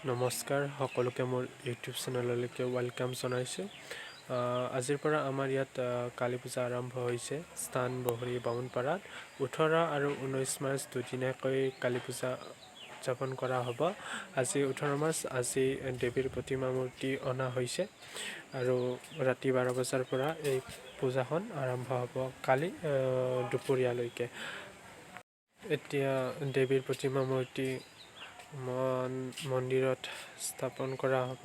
নমস্কাৰ সকলোকে, মোৰ ইউটিউব চেনেললৈকে welcome জনাইছোঁ। আজিৰ পৰা আমাৰ ইয়াত কালী পূজা আৰম্ভ হৈছে। স্থান বহৰি বামুণপাৰাত 18 আৰু 19 মাৰ্চ দুদিনীয়াকৈ কালী পূজা উদযাপন কৰা হ'ব। আজি 18 মাৰ্চ, আজি দেৱীৰ প্ৰতিমা মূৰ্তি অনা হৈছে আৰু ৰাতি 12 বজাৰ পৰা এই পূজাখন আৰম্ভ হ'ব কালি দুপৰীয়ালৈকে। এতিয়া দেৱীৰ প্ৰতিমা মূৰ্তি মন্দিৰত স্থাপন কৰা হ'ব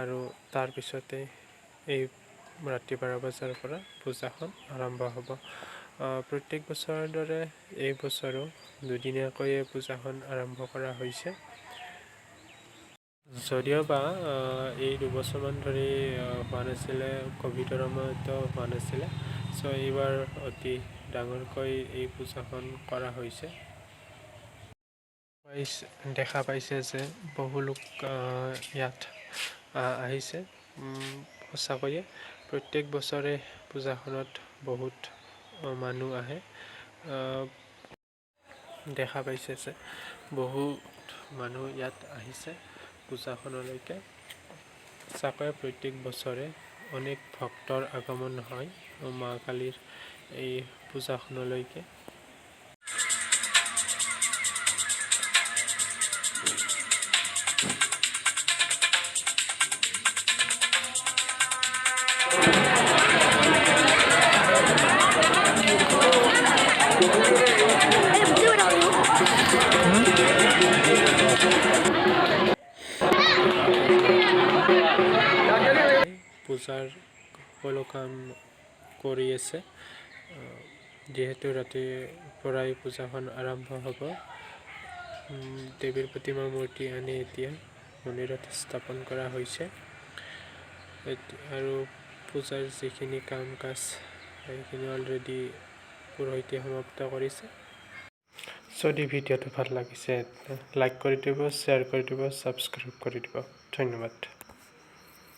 আৰু তাৰপিছতে এই ৰাতি 12 বজাৰ পৰা পূজাখন আৰম্ভ হ'ব। প্ৰত্যেক বছৰৰ দৰে এই বছৰো দুদিনীয়াকৈয়ে পূজাখন আৰম্ভ কৰা হৈছে। যদিওবা এই 2 বছৰমান ধৰি হোৱা নাছিলে, ক'ভিডৰ সময়তো হোৱা নাছিলে, চ' এইবাৰ অতি ডাঙৰকৈ এই পূজাখন কৰা হৈছে। দেখা পাইছে যে বহু লোক ইয়াত আহিছে। সঁচাকৈয়ে প্ৰত্যেক বছৰে পূজাখনত বহুত মানুহ আহে। দেখা পাইছে যে বহুত মানুহ ইয়াত আহিছে পূজাখনলৈকে। সঁচাকৈয়ে প্ৰত্যেক বছৰে অনেক ভক্তৰ আগমন হয় মা কালীৰ এই পূজাখনলৈকে। পূজাৰ সকলো কাম কৰি আছে। যিহেতু ৰাতিৰ পৰাই পূজাখন আৰম্ভ হ'ব, দেৱীৰ প্ৰতিমা মূৰ্তি আনি এতিয়া মন্দিৰত স্থাপন কৰা হৈছে আৰু পূজাৰ যিখিনি কাম কাজ, সেইখিনি অলৰেডি পুৰোহিতে সমাপ্ত কৰিছে। যদি ভিডিঅ'টো ভাল লাগিছে, লাইক কৰি দিব, শ্বেয়াৰ কৰি দিব, ছাবস্ক্ৰাইব কৰি দিব। ধন্যবাদ।